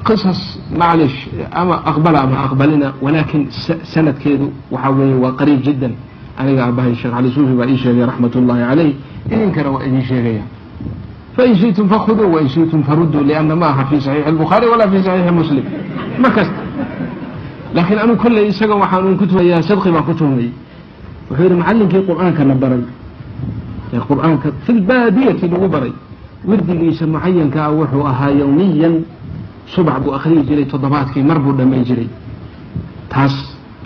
Qisas, maclish, ama aqbala ama aqbalina, walaakin sanadkeedu waxaa weeye waa qariib jiddan. Aniga aabahay Sheekh Cali Suufi baa ii sheegay, raxmat ullahi caleyh, idinkana waa idin sheegaya. Fain shi'tum fakhuduu, wain shi'tum faruduu, lianna ma aha fi saxiixi albukhaari walaa fi saxiixi Muslim ma kasta. Laakiin anigu kolley isaga waxaan un ku tumayaa, sidqi baan ku tuhmayay. Wuxuu yidhi macallinkii Qur'aanka na baray ee Qur'aanka fi lbaadiyati lagu baray, wirdigiisa mucayanka ah wuxuu ahaa yowmiyan subax buu akhriyi jiray, toddobaadkii mar buu dhammayn jiray. Taas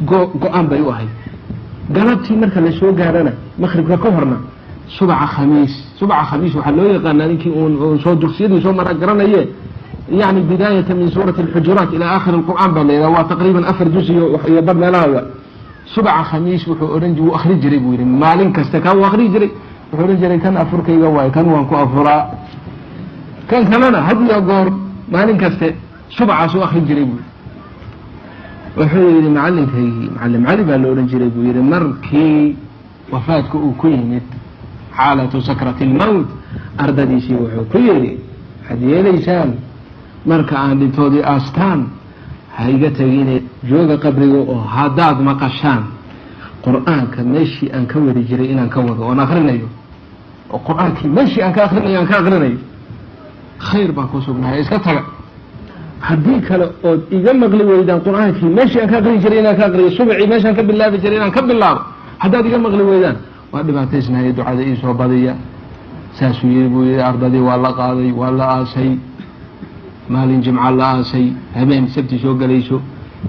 go-aan bay u ahayd. Galabtii marka la soo gaarana, maqribka ka horna, subaca Khamiis. Subaca Khamiis waxaa loo yaqaanaa, ninkii uun soo dugsiyadii soo mara garanaye, yani bidaayata min suurati alxujuraat ilaa aakhir alqur'aan baa la yidhaha, waa taqriiban 4 juz iyo bar meelaha. Wa subaca Khamiis wuxuu odhan, wuu akhri jiray buu yidhi maalin kasta. Kaa wuu akhri jiray. Wuxuu odhan jiray: "Kan afurkayga waayo, kan waan ku afuraa." Kan kalena had iyo goor maalin kaste subacaas u akhrin jiray buu yidhi. Wuxuu yidhi macallinkaygii, Macallim Cali baa la odhan jiray buu yidhi, markii wafaadka uu ku yimid, xaalatu sakrati almowt, ardadiisii wuxuu ku yidhi: "Waxaad yeelaysaan, marka aan dhintoodii aastaan, ha iga tegine, jooga qabriga, oo haddaad maqashaan Qur-aanka meeshii aan ka wadi jiray inaan ka wado oon akrinayo, oo Qur-aankii meeshii aan ka akrinayo aan ka akrinayo, khayr baan ku sugnahay, iska taga. Haddii kale ood iga maqli weydaan Qur-aankii meeshii aan ka aqriyi jiray inaan ka aqriyo, subacii meeshaan ka bilaabi jiray inaan ka bilaabo, haddaad iga maqli weydaan, waa dhibaataysnahay, ducada iisoo badiya." Saasuu yiri buu yihi. Ardadii waa la qaaday, waa la aasay. Maalin Jimca la aasay, habeen Sabti soo gelayso,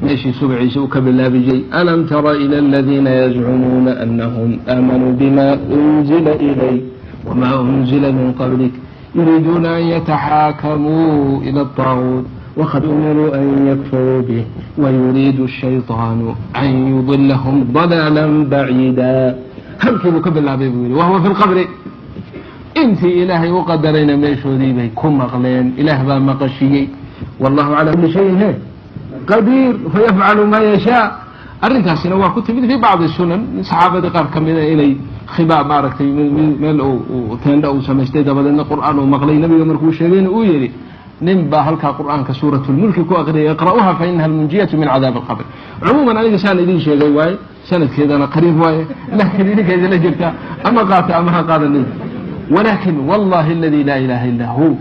meeshii subaciisa uu ka bilaabi jiray: "Alam tara ila aladiina yazcumuuna anahum aamanuu bima unzila ilayk wma unzila min qablik yuriiduuna an yataxaakamuu ila الطaaguut waqad umiruu an yakfuruu bih wayuriidu الshayطaanu an yudilahum ضalaala baciida." Halkii buu ka bilaabay buu yihi, wahuwa fi lqabri. Intii Ilaahay u qadarayna meeshoodii bay ku maqleen. Ilaah baa maqashiyey. Wallahu calaa kuli shayin he qadiir, fayafcalu maa yashaa. Arrintaasina waa ku timid fi bacdi sunan, saxaabadii qaar ka mida inay khibaa, maaragtay, meel teendha uu samaystay, dabadeedna Qur'aan uu maqlay. Nabiga markuu sheegayna uu yihi: "Nin baa halkaa Qur'aanka suurat lmulki ku aqriyay, iqra'uha fa inaha almunjiyatu min cadaab alqabr." Cumuuman aniga saan idin sheegay waaye, sanadkeedana qariib waaye, laakiin idinka idinla jirtaa, ama qaata ama ha qaadanin. Walakin wallahi aladi laa ilaha illa hu,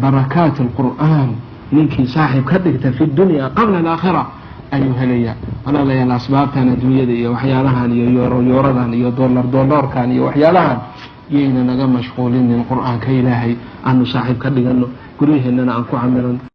barakaat alqur'aan ninkii saaxib ka dhigta fi dunya qabla alaakhira ayuu helayaa. Walaalayaal, asbaabtan adduunyada iyo waxyaalahan iyo yooro yooradan iyo dollar dollarkan iyo waxyaalahan yayna naga mashquulinin. Qur-aanka Ilaahay aanu saaxiib ka dhigano, guryaheennana aan ku camiran.